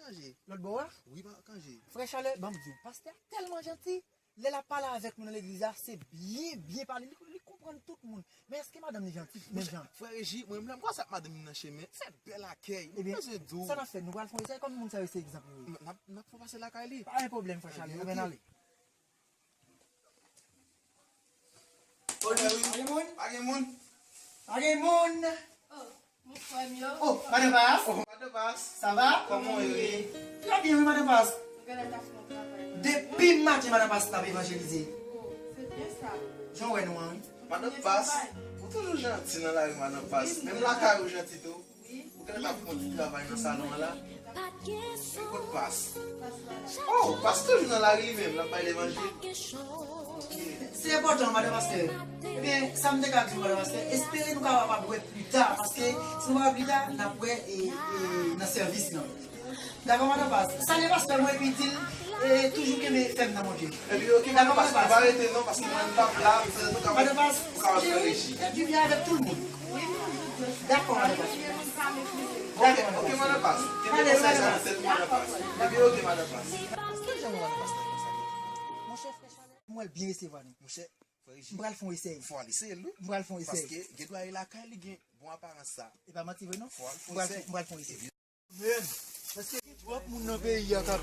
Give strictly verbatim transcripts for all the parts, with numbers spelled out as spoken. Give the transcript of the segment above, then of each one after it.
Kanje. Lòt bò a? Wi, pa kanje. Frè Chalè, ban m di w, pastè a tèlman janti. Lè l ap pale avèk nou nan legliz la, se byen, byen pale. Li, li konprann tout moun. Men èske madanm li janti menm jan? Frè Reji, mwen menm lè m kwase ak madanm li nan chemen, se bèl akèy. Mwen bezwen di w. Sa n ap fè, nou pral fè yon esèy, kòm moun sa yo se egzanp yo ye. N ap, n ap fè w pase lakay li. Pa gen pwoblèm, frè Chalè, ebyen, ann ale. Pa gen moun? Pa gen moun? Pa gen moun? Oh, mon frè m yo. Oh, madan Pas. Oh, madan Pas. Sa va? Kòman w ye? Trè byen, wi, madan Pas. Ou genlè ta fè yon travay. Depi maten, madan Pas, n ap evanjelize. Oh, se byen sa. Jan w wè nou an, wi. Madan Pas, ou toujou janti nan lari, madan Pas. Menm lakay ou janti tou. Ou genlè t ap fè yon ti travay nan salon an la. Kot Pas? Oh, Pas toujou nan lari li menm, l ap bay levanjil. Ok. Se enpòtan, madan pastè. Ebyen, sa m te ka di w, madan pastè, espere nou kapab wè pita, paske si nou pa wè pita, n ap wè, e, e, nan sèvis lan. Dakò, madan Pas. Salye pastè mwen, epi di l, e, toujou kenbe fèm nan Bondye. Epi, ok, madan Pas, nou pa rete non, paske mwen, m t ap la, m fè nou kapab, nou kapab fè reji. Dakò, madan Pas. Fè reji. Epi byen avèk tout moun. Dakò, madan Pas. Ok, ok, madan Pas. Kenbe konsèy sa nan tèt ou, madan Pas. Epi, ok, madan Pas. Ki jan madan Pas nan konsa? Monchè, frè Chalè, m wè l byen resevwa nou. Monchè, frè Reji. M pral fè yon esèy. Fò al eseye l, wi. M pral fè yon esèy. Paske gen dwa e lakay li gen bon aparans sa. E pa manti vre, non? Fò al fè yon esèy. M pral fè yon esèy. Men, paske gen twòp moun nan peyi a k ap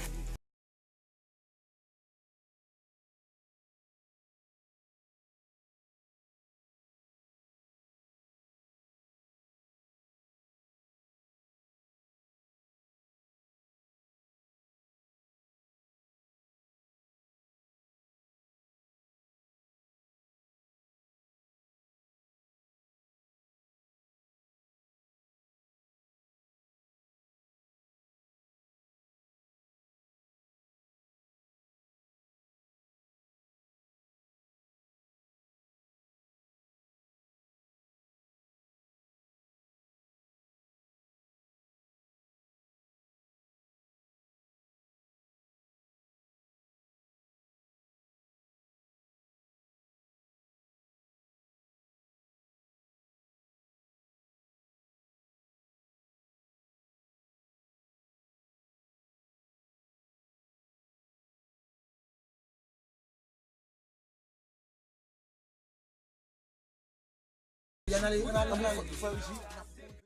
Ann ale, ann ale, ann ale.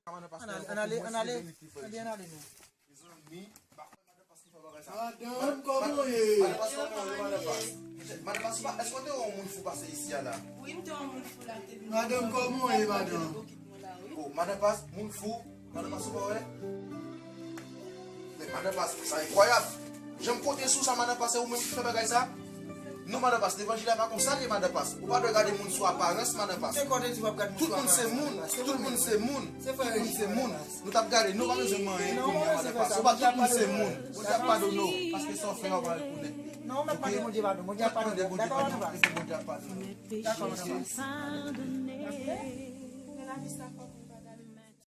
Ann ale, ann ale, ann ale, ann ale, non. Mezanmi, pa kwè madan Pas ki fè bagay sa. Madanm, kòman w ye? Madan Pas, kòman w ye, madan Pas? Madan Pas, ou pa, èske w te wè yon moun fou pase isi a la? Wi, m te wè yon moun fou la, m te vin. Madanm, kòman w ye, madanm? Oh, madan Pas, moun fou. Madan Pas, ou pa wè? Men madan Pas, sa enkwayab. Jan m konte sou sa, madan Pas, se ou menm ki fè bagay sa? Non, madan Pas, levanjil la pa konsa l ye, madan Pas. Ou pa dwe gade moun sou aparans, madan Pas. Tout moun se moun, tout moun se moun, tout moun se moun. Nou t ap gade, nou pa bezwen manyen kounye a, madan Pas. Ou pa, tout moun se moun. Bondye ap padone w, paske sa w fè a, ou pa rekonèt li. Non, ou mèt mande Bondye padon, Bondye ap padone w. Dakò, madan Pas? Bondye ap padone w. Dakò, madan Pas. Men lavi sa fò.